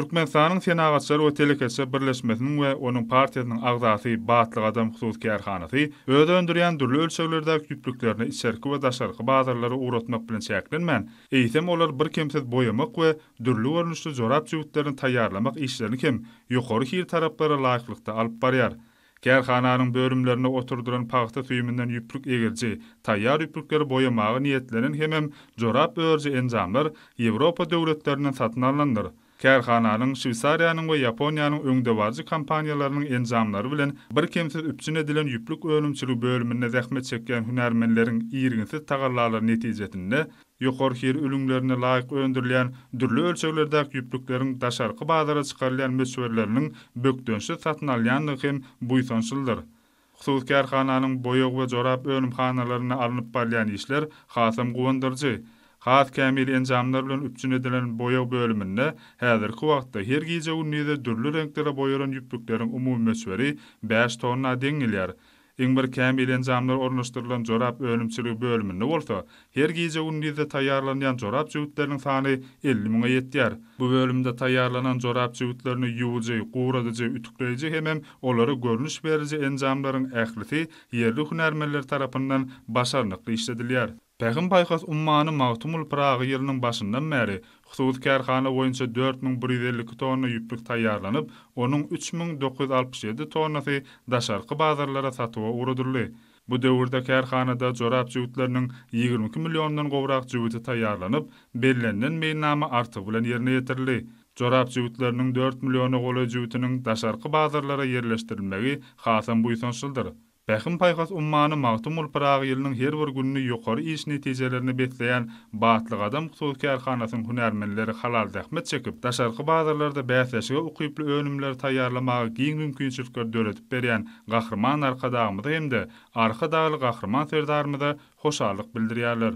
Türkmenistanyň Senagatçylar we telekeçiler birleşmesiniň we onuň partiýasynyň agzasy Batly Gadam hususy kärhanasy öz öndürýän dürli ölçeglerdäki ýüplüklerini içerki we daşarky bazarlara ugratmak bilen çäklenmän, eýsem olary birkemsiz boýamak we dürli görnüşli jorap jübütlerini taýýarlamak işlerini hem ýokary hil talaplara laýyklykda alyp barýar. Kärhananyň bölümlerinde oturdylan pagta süýüminden ýüplük egiriji, taýýar ýüplükleri boýamaga niýetlenen hemem jorap örüji enjamlar Ýewropa döwletlerinden satyn alnandyr. Kärhananyň Şweýsariýanyň we Ýaponiýanyň öňdebaryjy kompaniýalarynyň enjamlary bilen birkemsiz üpjün edilen ýüplük önümçiligi bölüminde zähmet çekýän hünärmenleriň irginsiz tagallalary netijesinde Ýokary hil ülňülerine laýyk öndürilýän dürli ölçeglerdäki ýüplükleriň daşarky bazara çykarylýan möçberleriniň bökdençsiz satyn alýandygy hem buýsançlydyr. Hususy kärhananyň boýag we jorap önümhanalarynda alnyp barylýan işler hasam guwandyryjy. Has kämil enjamlar bilen üpjün edilen boýag bölüminde häzirki wagtda her gije-gündizde dürli reňklere boýalan ýüplükleriň umumy möçberi bäş tonna deň gelýär. Iň bir kämil enjamlar ornaşdyrylan jorap önümçiligi bölüminde bolsa, her gije-gündizde taýýarlanýan jorap jübütleriniň sany 50 müňe ýetýär. Bu bölümde taýýarlanan jorap jübütlerini ýuwujy, guradyjy, ütükleýji hemem olara görnüş beriji enjamlaryň ählisi ýerli hünärmenler tarapyndan başarnykly işledilýär. Pähim-paýhas ummany Magtymguly Pyragy ýylynyň başyndan bäri hususy kärhana boýunça 4152 tonna ýüplük taýýarlanyp, onuň 3967 tonnasy daşarky bazarlara satuwa ugradyldy. Bu döwürde kärhanada jorap jübütleriniň 22 milliondan gowrak jübüti taýýarlanyp, bellenilen meýilnama artygy bilen ýerine ýetirildi. Jorap jübütleriniň dört milliona golaý jübütiniň daşarky bazarlara ýerleşdirilmegi hasam buýsançlydyr. Pähim-paýhas ummany Magtymguly Pyragy ýylynyň her bir gününi ýokary iş netijelerine besleýän Batly Gadam hususy kärhanasynyň hünärmenleri halal zähmet çekip, daşarky bazarlarda bäsleşige ukyply önümleri taýýarlamaga giň mümkinçilikleri döredip berýän Gahryman Arkadagymyza hem-de Arkadagly Gahryman Serdarymyza hoşallyk bildirýärler.